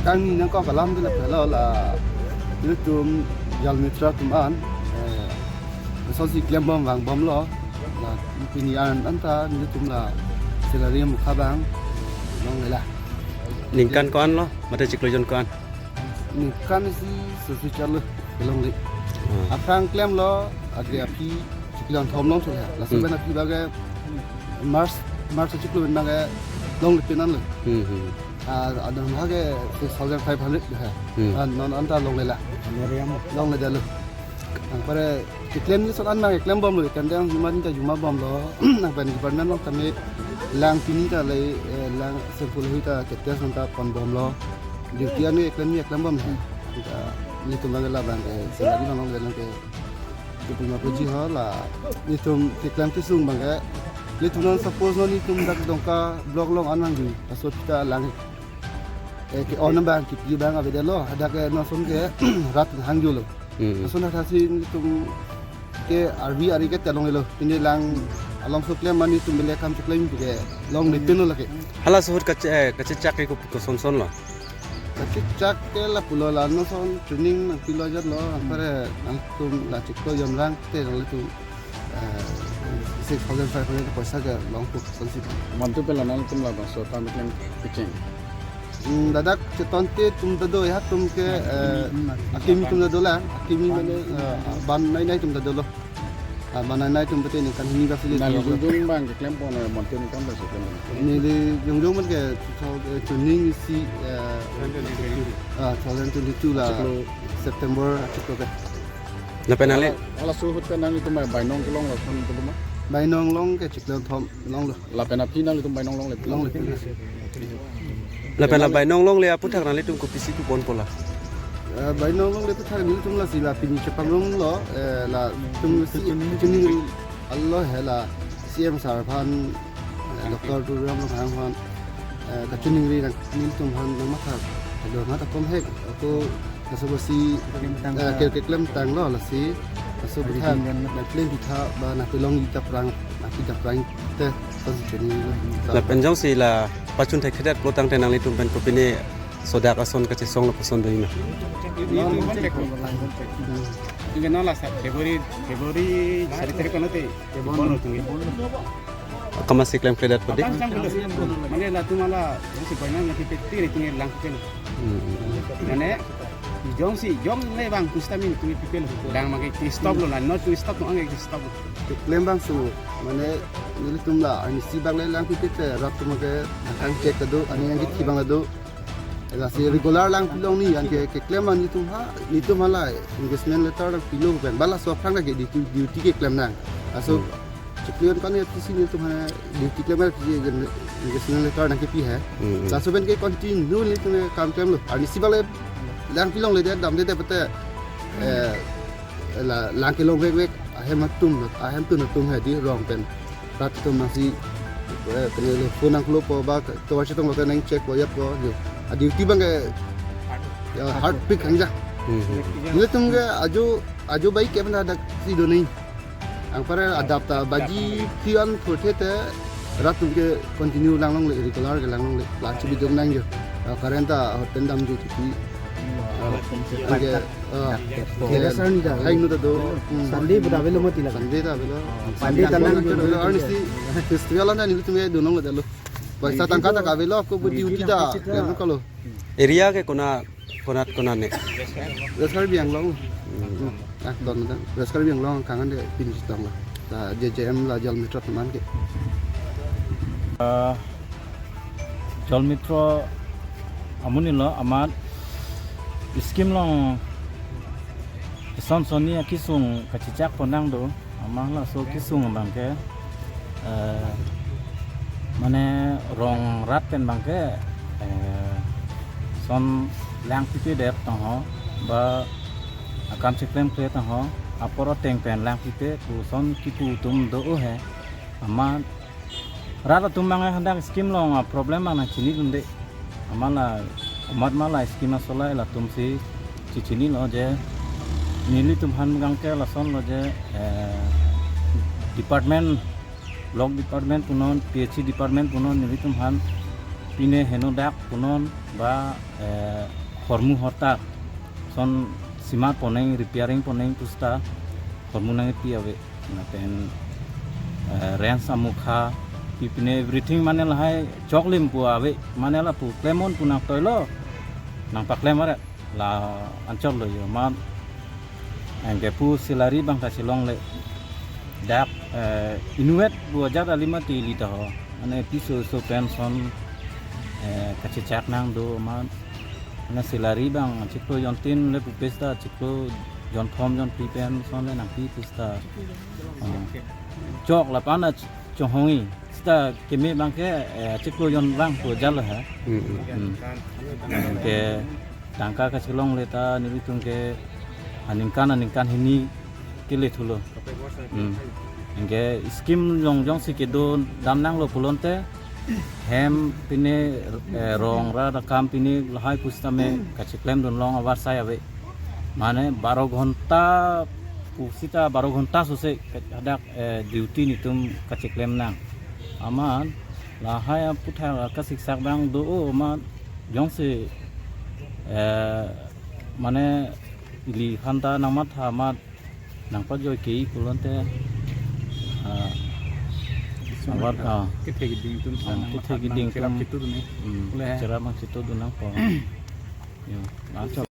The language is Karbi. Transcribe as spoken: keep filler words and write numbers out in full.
Kangni nangkok alam de lapu helo, la ilitum Jal Mitra atum an, eh, lasonsi klembom vangbomlo, la pini an anta ilitum la salary mukha abang longle la. Ningkan ko-an lo, mate chiklo jon ko-an? Ningkan isi sesi charlo longle. Hmm. Aphrang klemlo, ade aphi chiklo thom longthu la. Laso Hmm. pen aphi abangke March, March chiklo pen abangke longle pinanlo. Hmm, hmm. Ah, adon abangke six thousand five hundred ha. Hmm. Ah, non anta longle la. Longle detlo. Anpar keklem ni son an abang keklembomlo, kandang juma ta jumabomlo. Nangpen department along kami lang pini ta le, eh, lang sempul hui ta ketes nang ta ponbomlo. Duty an keklem ni keklembom. Ta ilitum abang labang, eh, salary abang longle abangke. Ilitum ma puji ho la, ilitum keklem kesung abangke. Ilitum non suppose non ilitum dak Dongka block along an nangji, laso aphi ta lang, eh, ke-on abang kipi abang avedetlo, hadak ke non ason ke rat hangjulo. Hmm. Lason hadak si ilitum ke arvi ari ke telong elo. Pini lang along so klem mani ilitum bile kam cheklem ke longle pinlo lake. Halaso ahut kache-, eh, kachechak ke ko-, kosonson lo? Kachechak ke lapulo, la non ason training nangpilo ajatlo, anpar nangtum la chiklo jon abang te nangtum, eh, six thousand five hundred poisa ke longpo kosonsi. Montu pen la nangtum labangso ta meeting pitching. Hmm, ladak chetonte atum ta do, ya atum ke, eh, akimi atum ta do la, akimi mane, eh, banai nai atum ta dolo. Ah, banai nai atum pete ningkan hini bak sili. Nangli jongjong abang keklem pon, eh, montu ningkan bak keklem pon? Neli jongjong abangke two thousand, eh, twenty isi, eh, ah, two thousand twenty-two la. Chiklo. September chiklo ke. Lapen nangli? Halaso ahut pen nanglitum bainong kelong lason tu ma? Bainong long ke chiklo thom longlo. Lapen aphi nanglitum bainong longle? Longle. Lapen la bainong longle aputhak nanglitum kopisi kebonpo la? Eh, bainong longle aputhak nelitum lasi la pini chepangrumlo, eh, latum si chini alo he la C M sir aphan, eh, Doctor Tuliram Ronghang aphan, eh, kachiningri nang nelitum aphan nangmatha. Ado mata kom hek, ako laso basi, Keklem tang. Eh, ke-, keklemtanglo lasi, laso aputhak nangklem pitha ba nangpilongji aphrang, nangpi aphrang te, kosonsi chini. Lapen jongsi la pachun thekthedet pulo tangte nanglitum pen kopine sodak ason kachesonglo puson do ina? Non. Tinggal non la sa February, February sari tarik kono te. Bono tinggal. Akam si klemkledet padi? Akam si klemkledet. Mane latum ala, jongsi bainong nangpipete tinggal lang pipelo. Hmm. Mane, jongsi, jongle abang kusita min tinggal pipelo. Lang make ke stop lo la, not to stop lo, angke stop lo. Keklem abang su, mane nelitum la, arnisi abang le lang pipete, rat atum ke nangkangchek ta do, ani nangkithi abang ta do. Lasi regular lang pilong ni, anke keklem an nelitum ha, nelitum ha la engagement letter lang pilo pen. Ba laso aphrang lake duty, duty keklem nang. Laso Hmm. chiklo jon ko-an aphi si nelitum ha duty klem aphi si engagement letter nangkepi he. Hmm. Laso pen ke continue nelitum kam klemlo. Arnisi abang le lang pilongle det, damde det pete, eh, la, lang kelong vekvek ahem atum, ahem atum atum he di rong pen. Rat atum nangsi, eh, kene le phone nangklopo ba tovar chetonglo ke nangchekpo yappo, yo. A duty abangke, ya, hard pick hangja. Hmm, hmm. Nelitum ke ajo, ajo baik ke mana dak si do ni. Anpar adap ta baji phian phurthe te rat atum ke continue lang longle, regular ke lang longle. La chibi jong nang jo. Ah, current ta hoten damji titi. Ah, anke, ah, Kere sar ni da. Hai nu ta do. Hmm. Sunday pu ta avelo mati la. Sunday ta avelo. Sunday ta nang jo. Arnisi festival an nelitum ke do longle detlo. Paisa tangka ta avelo, ako bu duty ta. Kalo. Area ke kona, konat, konat ne? West Karbi Anglong. Hmm. Ah, don dan. West Karbi Anglong kangan de pin sitong la. Ta J J M la Jal Mitra teman ke. Ah, Jal Mitra amonit lo amat scheme along ison sonni akesung kachechak pon nang do. Amat laso kesung abangke, eh, mane rong rat pen abangke, eh, son lang pipedet tangho, ba akam cheklemkle tangho, apor ateng pen lang pipe, pu son kipu atum do he, amat rat atum abang hadak scheme along a problem abang nangchinidunde. Amat la, amat ma la scheme asolai latum si chechinilo je nelitum aphan abangke lasonlo je, eh, department, block department punon, P H C department punon nelitum aphan Pine heno dak punon ba, eh, hormu horta son simat poneng, repairing poneng pusita hormu nangpi ave. Lapen, eh, rent amukha, pi pine everything mane lahai choklim pu ave, mane lapu klemnon pu nangtoilo, nangpaklem are la anchot lo jo ma. Anke pu salary abang kachelongle. Dak, eh, inutvet pu ajat alim ati ili ta ho. Mane piso so pension, eh, kachechak nang do ma. Mane salary abang chiklo jontin le pu pusita chiklo jonthom jonphli pension le nangpi pusita. Ah. Chok lapu-an chonghongji. Sita keme abang ke, eh, chiklo jon abang pu jalo ha. Hmm, hmm. Hmm. Ke tangka kachelongle ta nelitum ke aningkan aningkan hini kele thulo. Hmm. Anke scheme jong jongsi kedo dam nanglo pulote hem pine, eh, rong ra rakam pine lahai pusitame kacheklemdun long avarsai ave. Mane baro ghonta pusita baro ghonta sose hadak, eh, duty netum kacheklem nang. Amat lahai aputhak kasiksak abang do o amat jongsi, eh, mane ili aphanta nangmatha amat nangpajoike pulote, ah, abar, ah, kethe keding atum sa ah, nang kethe mathak keding nang cherap atum chitu dun eh. Hmm, pule hai. Cherap nang chitu dun nangpo. Yo, langsung.